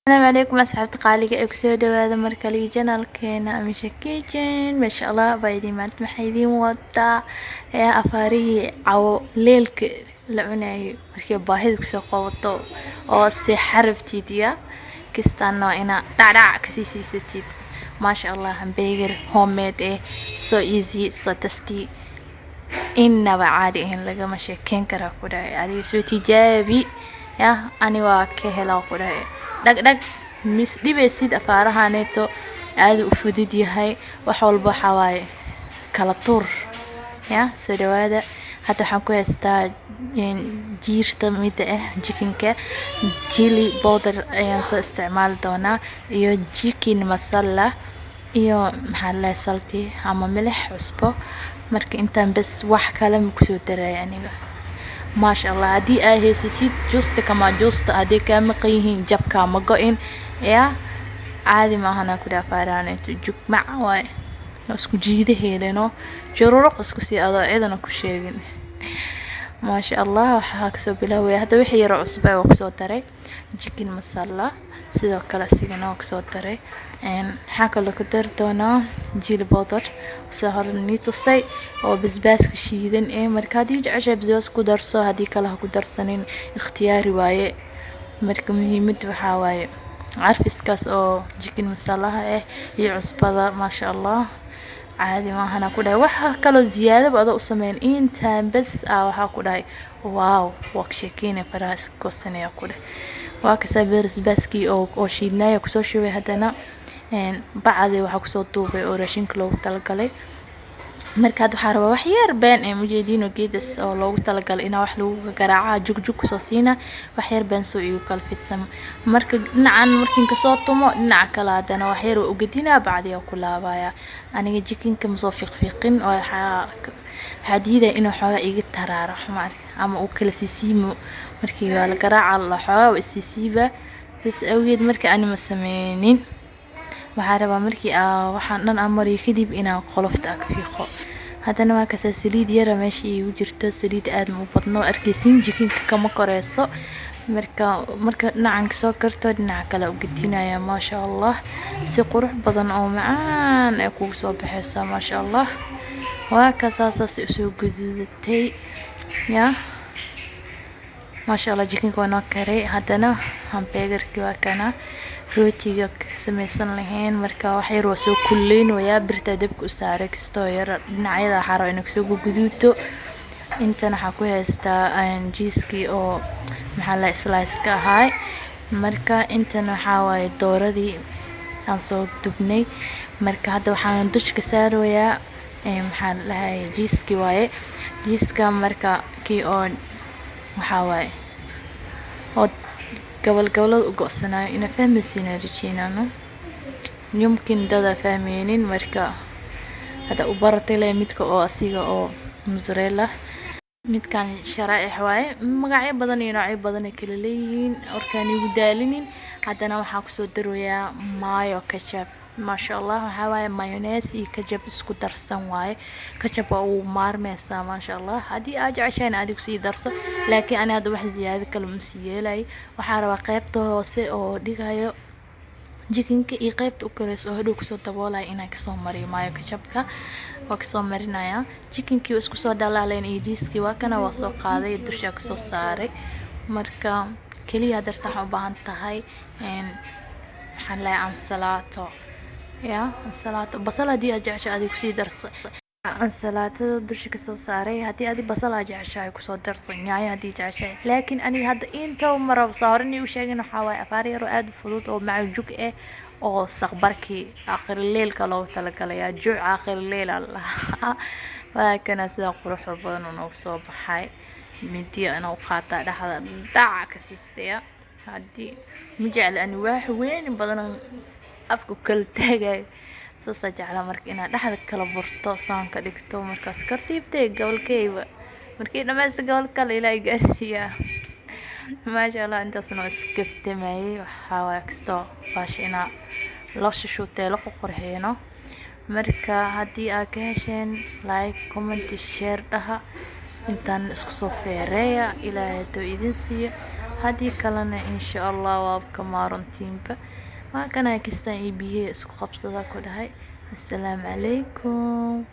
Asalaamu calaykum asxaabta qaaliga ee kusoo dhawaada mar kale channelkeena Amisha Kitchen. Masha Allah baa idin maanta maxaa idiin wadaa ee afaarihii cawo leelka la cunayay markii baahida kusoo qabato oo seexa rabtid ya kistaana waa inaa dhacdhac kasii siisatid. Maasha Allah, hamburger homemade eh, so easy, so tasty, inaba caadi ahayn, lagama sheekeyn karaa ku dhahay. Adiga soo tijaabi ya, ani waa ka helaa ku dhahay. Dhag dhag mis dhibaysid, afaarahaneeto aad u fudud yahay, wax walba waxaa waaye kala tuur ya. Soo dhawaada. Hadda waxaan ku haystaa jiirta mida ah chickenka, chili powder ayaan soo isticmaali doonaa iyo chicken masala iyo maxaa la salty ama milix, cusbo. Marka intaan bes, wax kale ma kusoo daraya aniga. Maasha Allah, haddii aa haysatid juusta kama juusta, haddii kaa maqan yihiin jabkaa ma go-in ya. Caadi maahana ku dhaafaaraanayto, jugmac waaye, waa isku jiida heeleno, jururuq isku sii adoo cidana ku sheegin. Maasha Allah, waxaa kasoo bilaabaya hadda wixii yaroo cusub waa kusoo daray, chicken masala sidoo kale asigana waa kusoo daray. Waxaa kaloo ku dari doonaa chili powder sida hore nii tusay oo basbaaska shiidan eh. Marka haddii jeceshahay basbaas ku darso, haddii kale ha ku darsanin, ikhtiyaari waaye. Marka muhiimadda waxaa waaye carfiskaas oo chicken masalaha ah iyo cusbada. Maasha Allah, caadi maahana ku dhahay. Waxa kaloo ziyaadaba adoo u sameyn intaan bes ah, waxaa ku dhahay wow, waa ka sheekeynaya, faraha iska goosanaya ku dhahay. Waa kasaa basbaaskii oo shiidnaaya kusoo shubay. Haddana bacdi waxaa kusoo duubay oo raashinka loogu talagalay. Marka hadda waxaa rabaa wax yar been ee mujeediino geedas oo loogu talagalay inaa wax lagu garaaca, jugjug kusoo siina, wax yar been soo igu kala fidsamo. Marka dhinacan markiin kasoo tumo, dhinaca kale haddana wax yar waa ugadinaa, bacdiyaa ku laabaya. Aniga chickenka masoo fiiqfiiqin oo waxaa diidaya inuu xoogaa iga taraaro ama uu kala siisiimo markii waa la garaaca la xoogaa waa isiisiiba. Saas awgeed marka ani ma sameynin. Waxaa rabaa markii aa waxaan dhan aan mariyo kadib inaan qolofta ag fiiqo. Haddana waa kasaa saliid yara meesha iigu jirto, saliid aad ma u badno, arkeysin chickenka kama koreyso. Marka dhinacan kasoo karto, dhinaca kale u gedinaya. Maasha Allah, si qurux badan oo macaan ay kugu soo baxeysaa. Maasha Allah, waa kasaa saas usoo guduudatay ya. Maasha Allah, chickenka waa noo karay. Haddana hamburgerkii waa kana, rootiga ka sameysan lahayn. Marka wax yar waa soo kululeynayaa, birta dabka u saaray kastoo yar, dhinacyada waxaa rabaa inay kasoo guduuto. Intan waxaa ku haystaa cheesekii oo maxaa la slice ka ahaay. Marka intan waxaa waaye dooradii aan soo dubnay. Marka hadda waxaan dusha ka saarayaa maxaa la dhahay cheesekii waaye, cheeseka. Marka kii oo waxaa waaye oo gobol gobolada u go'sanayo, ina fahmaysiin rajeynano, yumkin dada fahmeynin. Marka hadda u baratay le midka oo asiga oo mozzarella, midkan sharaaix waaye, magacyo badan iyo noocyo badan ay kala leeyihiin, warkaan igu daalinin. Haddana waxaa kusoo daroyaa mayo ketchup. Maasha Allah, waxaa waaye mayonnaise iyo ketchup isku darsan waaye. Ketchup waa uu maarmeysaa. Maasha Allah, haddii aad jeceshahay adigu sii darso, laakiin ani hadda wax ziyaado kale ma sii yeelay. Waxaa rabaa qaybta hoose oo dhigayo chickenka iyo qaybta u koreyso oo hadhow kusoo daboolaya inaan kasoo mariyo mayo ketchupka. Waa kasoo marinaya chickenkii, waa isku soo dhalaaleen iyo cheesekii. Waa kana, waa soo qaaday, dusha kasoo saaray. Marka keliya darta waxaa u baahan tahay maxaan leeyahay ansalaato ya, ansalaato, basal haddii aad jeceshahay adiga kusii darso. Ansalaatada dusha kasoo saaray. Haddii adi basal aad jeceshahay kusoo darso, yaanyo haddii jeceshahay, laakiin aniga hadda inta marabo saa hore inii u sheegin. Waxaa waaye afaar yar oo aad u fudud oo macjug ah oo saqbarkii aakhir leelka loogu talagalay, juuc aakhir leel aa la dhahaa. Waa sida quruxda badan uu noogu soo baxay. Midiya inuu qaataa, dhexda dhaca ka siistaya. Haddii ma jecli ani wax weyn badan oo afka ku kala taagayo, saasaa jeclaa. Marka inaad dhexda kala burto, saan ka dhigto, markaas kartiibtay gobolkeyba markii dhammaysto gobol kale Ilaahay gaarsiiyaa. Maasha Allah, intaasna waa iskaftamayay. Waxaa waaye kastoo baasha inaa loo shushuutay, la qurxiyno. Marka haddii aad ka hesheen, like, comment, share dhaha. Intaan isku soo feereeya, Ilaahay haduu idin siiyo. Haddii kalena, insha Allah, waa ka maarantiinba. Waa kana kistaan iyo biyaha isku qabsada ku dhahay. Assalaamu calaykum.